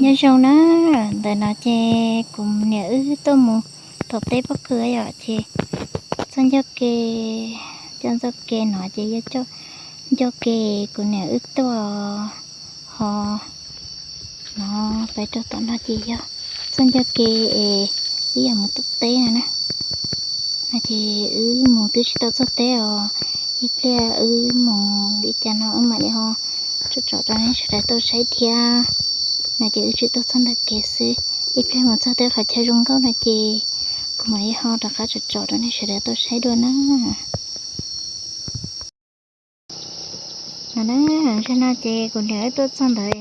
Nyob zoo na, ntawm no ces kuv niam wb tuaj mus tom teb pob kws yom, ces txoj ncauj ke, coj ncauj ke no ces yog ncauj ke kuv niam wb tuaj, ho no pais rau tom no ces yog txoj ncauj ke es wb yuav mus tom teb no na. No ces wb mus twb tsis tau txog teb os, ib pliag wb mus li cas no wb mam li ho tsom tsom rau nej sawv daws tau saib thiab. No ces wb tsuas tuaj txog ntawm kev xwb, ib pliag mus txog tej qhov chaw zoo nkauj no ces kuv mam li ho rov qab tsom tsom rau nej sawv daws tau saib dua na. No na, zaum no ces kuv niam wb tuaj txog ntawd,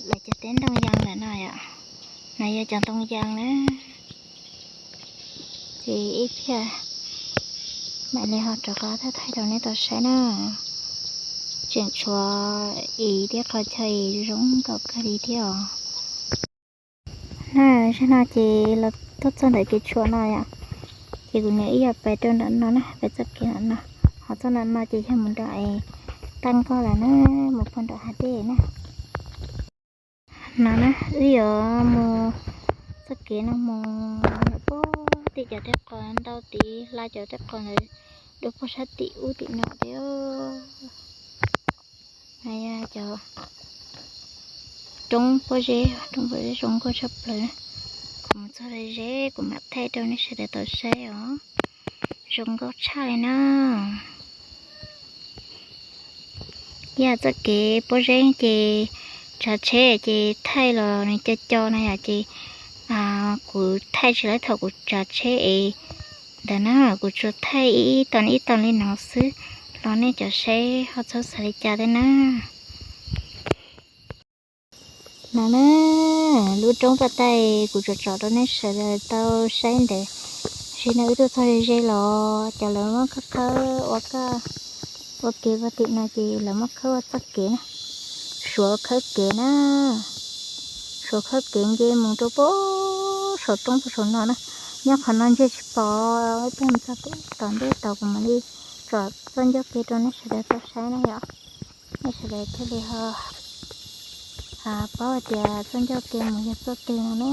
lawv cov teb ntoo yas ntawm no yom, no yog cov ntoo yas na. Ces ib pliag mam li ho rov qab thaij thaij rau nej tau saib na. Tseem tshuav ib thiab qhov chaw zoo nkauj kawg li thiab os. Na, zaum no ces los tuaj txog ntawm kev tshuam no yom, ces kuv niam wb yuav pais rau nram no na, pais txoj kev nram no. Ho txoj nram no ces yog mus nram es tag nkoj lawm na, mus puag nram hav dej na. No na, wb yuav mus txoj kev no mus puag tim cov tej qos ntau tid, hla cov tej qos ntawd dua puag sab tim ub tim no thiab. No yog cov roob pob zeb, roob pob zeb zoo nkauj tshaj plaws. Kuv mus txog ze ze kuv mam thaij rau nej sawv daws tau saib os. Zoo nkauj tshaj li na. Yog txoj kev pob zeb ces tsav tsheb ces thaij los nws co co no yom, ces kuv thaij tsis laib thaum kuv tsav tsheb es ntawd na, kuv tsuas thaij ib tog ib tog li no xwb, los nej cov saib ho txhob xav li cas thiab na. No na, lub roob paj taij kuv tsom tsom rau nej sawv daws tau saib ntawd, ze no wb tuaj txog ze ze los cov lawv muab khawb khawb ua kaj ua kev puag tim no ces lawv muab khawb ua txoj kev na, suav khawb kev na, suav khawb kev nce mus rau puag saum roob puag saum no na. Nyob qhov no ntsia tsis pom, ib pliag mus txog tom ntej tod kuv mam li tsom txoj ncauj ke rau nej sawv daws tau saib na yom. Nej sawv daws thiaj li ho paub hais tias txoj ncauj ke mus yog txoj twg no ne.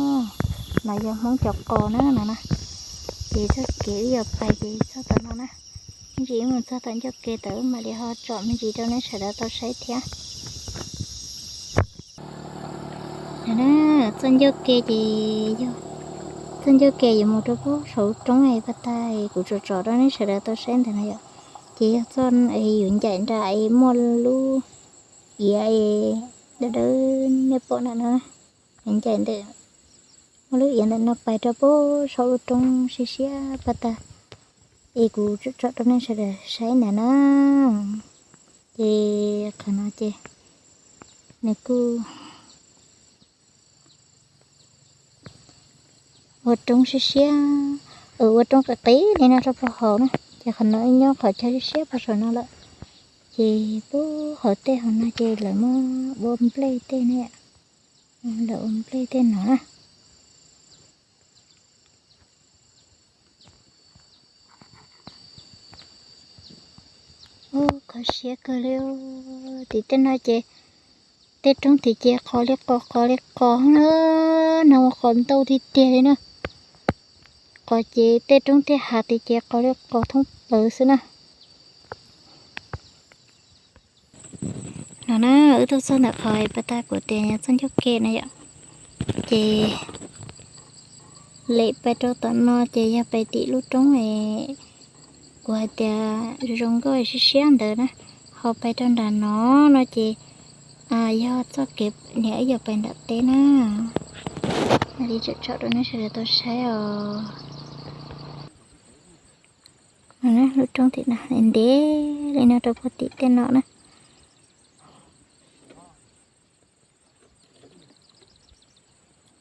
No yog Hmoob cov qos na no na. Ces txoj kev wb yuav pais ces txog tom no na. Me ntsis wb mus txog tom ncauj ke tod wb mam li ho tsom me ntsis rau nej sawv daws tau saib thiab. Txoj ncauj ke ces yog, txoj ncauj ke yuav mus rau puag saum roob paj taij kuv tsom tsom rau nej sawv daws tau saib ntawd no yom. Ces yog txoj yuav ncaim nram es muaj lub iav es dawb dawb nej pom ntawm no, ncaim ntawm, muaj lub iav ntawm no pais rau puag saum lub roob siab siab paj taij es kuv tsom tsom rau nej sawv daws saib ntawd na. Ces qhov no ces nws kuj ua roob siab siab, ua roob qis qis li no rau puag hauv na. Ces qhov no nyob qhov chaw siab siab puag saum no lawm. Ces puag hauv tej hauv no ces lawv muab ua nplej tej ne, lawv ua nplej tej no na. Ub, kho siab kawg li. Tim tej no ces tej roob tim ces qos li qos, qos li qos na, no ua qos ntau tiag tiag li na. Qos ces tej roob tej hav tim ces qos li qos thoob plaws xwb na. No na, wb tuaj txog ntawm qhov paj taij kuv tias txoj ncauj ke na yom. Ces lem pais rau tom no ces yog pais tim lub roob es kuv hais tias zoo zoo nkauj siab siab ntawd na. Ho pais rau nram no no ces yog txoj kev niam wb yuav pais nram teb na. Li tsom tsom rau nej sawv daws tau saib os. Lub roob tim no ntev li no rau puag tim tej no na.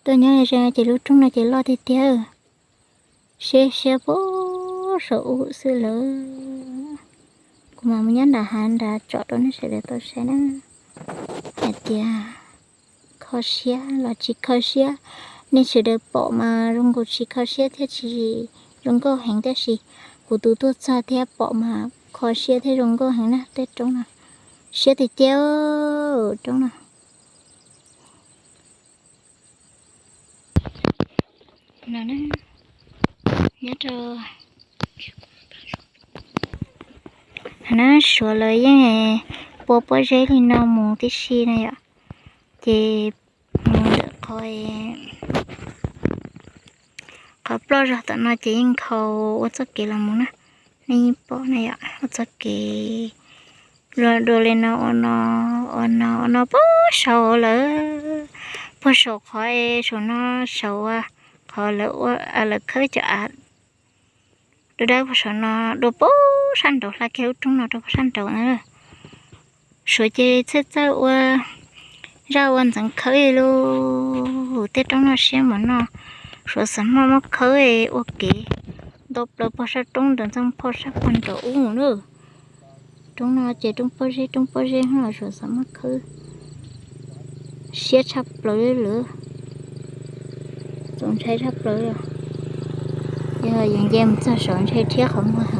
Tuaj nyob ze no ces lub roob no ces loj tiag tiag, siab siab puag saum ub xwb lawm. Kuv mam mus nyob nram hav nrad tsom rau nej sawv daws tau saib na, hais tias kho siab los tsis kho siab. Nej sawv daws pom mas zoo nkaus tsis kho siab thiab tsis zoo nkauj heev, tab sis kuv tus tuaj txog thiab pom mas kho siab thiab zoo nkauj heev na. Tej roob no siab tiag tiag, roob no. No, nyob rau na, Suav lawv yeej pua pob zeb li no mus tib si na yom. Ces mus ntawm qhov, qhov ploj zog tom no ces yeej nkhaus ua txoj kev los mus na. Nej yeej pom na yom, ua txoj kev luaj dua li no, ua no, ua no, ua no puag saud lawm, puag saum qhov, saum no, saum, qhov lawv ua, lawv khawb cov av dawb dawb puag saum no, dua puag sab nraud, hla kiag lub roob no rau puag sab nraud na. Suav ces txhij txawj ua zaj ua ntxeev khawb li lub tej roob noj siab mus no. Suav xav muaj muab khawb ua kev nto plaws puag sab roob nraud ntxeej phoj sab puag nraud ub na. Roob no ces roob pob zeb, roob pob zeb los Suav xav muab khawb siab tshaj plaws li lawm. Txaus ntshai tshaj plaws li. Yog yees nce mus txog saud ntshe rhiab qhov muag heev.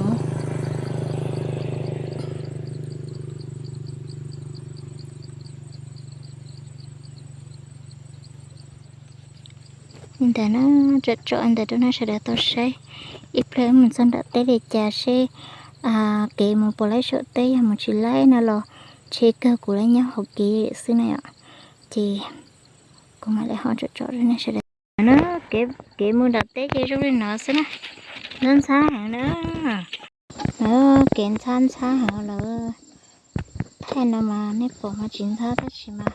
Li ntawd na, tsom tsom ntawd rau nej sawv daws tau saib. Ib pliag wb mus txog nram teb li cas seb kev mus puas laib saum teb, yog mus tsis laib no los ntshe kawg kuv laib nyob hauv kev xwb na yom. Ces kuv mam li ho tsom tsom rau nej sawv daws na. Kev mus nram teb ces zoo li no xwb na. Ntxhab ntxhab heev na. Kev ntxhab ntxhab heev lawm. Thaij no mas nej pom mas tsis ntxhab tab sis mas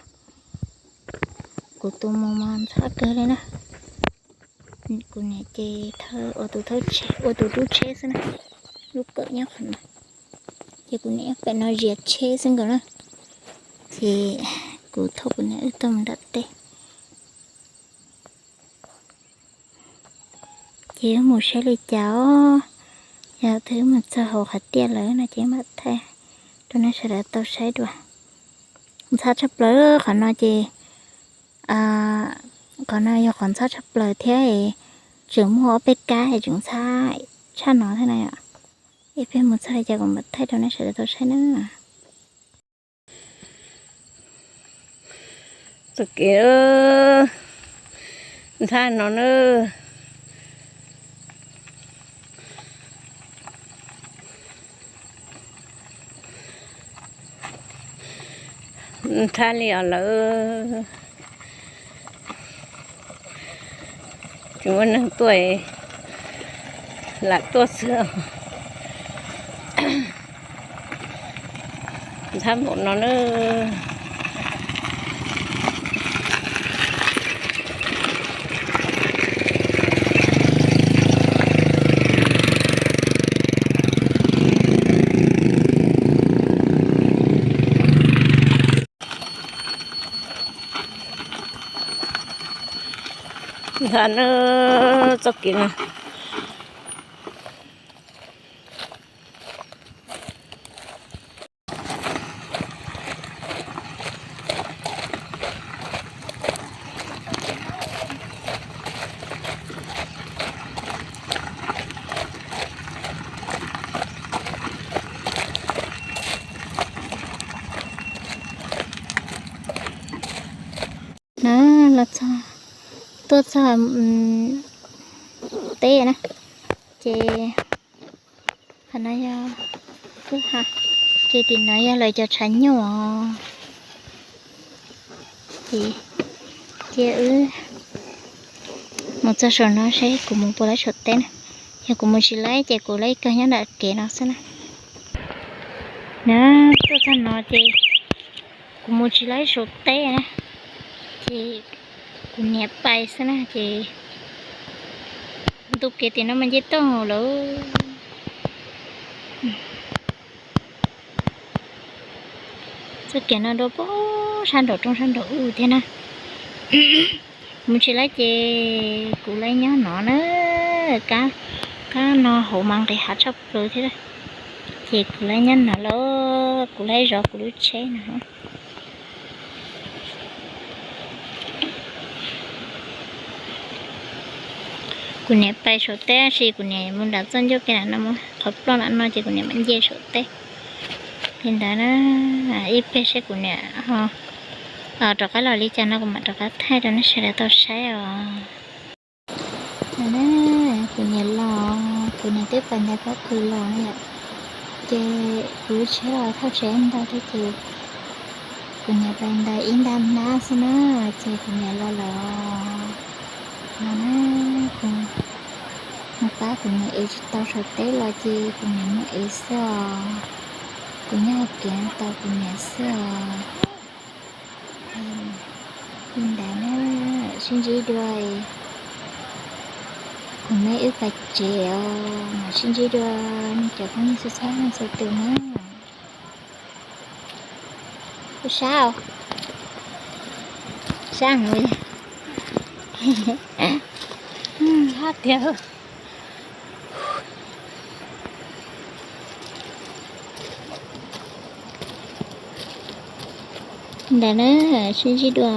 kuv tus mus mas ntxhab kawg li na. Kuv niam ces thawj ua tus thawj tsheb, ua tus rub tsheb xwb na. Lub kawm nyob qhov no, ces kuv niam pem no zias tsheb xwb nkaus na. Ces kuv thauj kuv niam wb tuaj mus nram teb. Ces wb mus saib li cas os. Yog twg wb mus txog hauv qhov tiaj lawm no ces mam thaij rau nej sawv daws tau saib dua. Ntxhab tshaj plaws qhov no ces, qhov no yog qhov ntxhab tshaj plaws thiab, tseem muaj ob peb kab es tseem ntxhab tshaj no thiab na yom. Ib pliag mus txog li cas kuv mam thaij rau nej sawv daws tau saib na. Txoj kev ntxhab no na. Ntxhab li os lawm. Tsis muaj neeg tuaj, lam tuaj xwb. Ntxhab npaum no na. Ntxhab na, txoj kev no. Na, los txog, tuaj txog teb na, ces qhov no yog kwj ha, ces tim no yog lawv cov tshav nyuj. Ces cia wb mus txog saum no seb kuv mus puas laib saum teb na. Yog kuv mus tsis laib ces kuv laib kawg nyob nram kev no xwb na. Na, tuaj txog no ces kuv mus tsis laib saum teb na, ces kuv niam pais xwb na ces ntu kev tim no mas nce toj lawm. Txoj kev no dua puag sab nraum roob sab nraum ub thiab na. Mus tsis laib ces kuv laib nyob no na, kab no hauv mas nqis hav tshaj plaws thiab, ces kuv laib nyob no los kuv laib zov kuv lub tsheb no. Kuv niam pais saum teb tab sis kuv niam mus nram txoj ncauj ke no, qhov ploj nram no ces kuv niam mam nce saum teb. Li ntawd na, ib pliag seb kuv niam ho rov qab los li cas no kuv mam rov qab thaij rau nej sawv daws tau saib os. No na, kuv niam los, kuv niam twb pais ntais pob kws los yom. Ces kuv lub tsheb los thauj tsheb ntau thiab ces kuv niam pais ntais ib nta hnab xwb na, ces kuv niam los lawm. No na, kuv mus pab kuv niam ev tsis tau saum teb los ces kuv niam mus ev xwb os. Kuv nyob hauv kev tos kuv niam xwb os. Li ntawd na, sib ntsib dua, kuv me wb pais tsev os, mam sib ntsib dua nej cov phooj ywg txhua txhua leej txhua tus na. Sab, sab heev li. Hab tiag. Ntawd na, sib ntsib dua.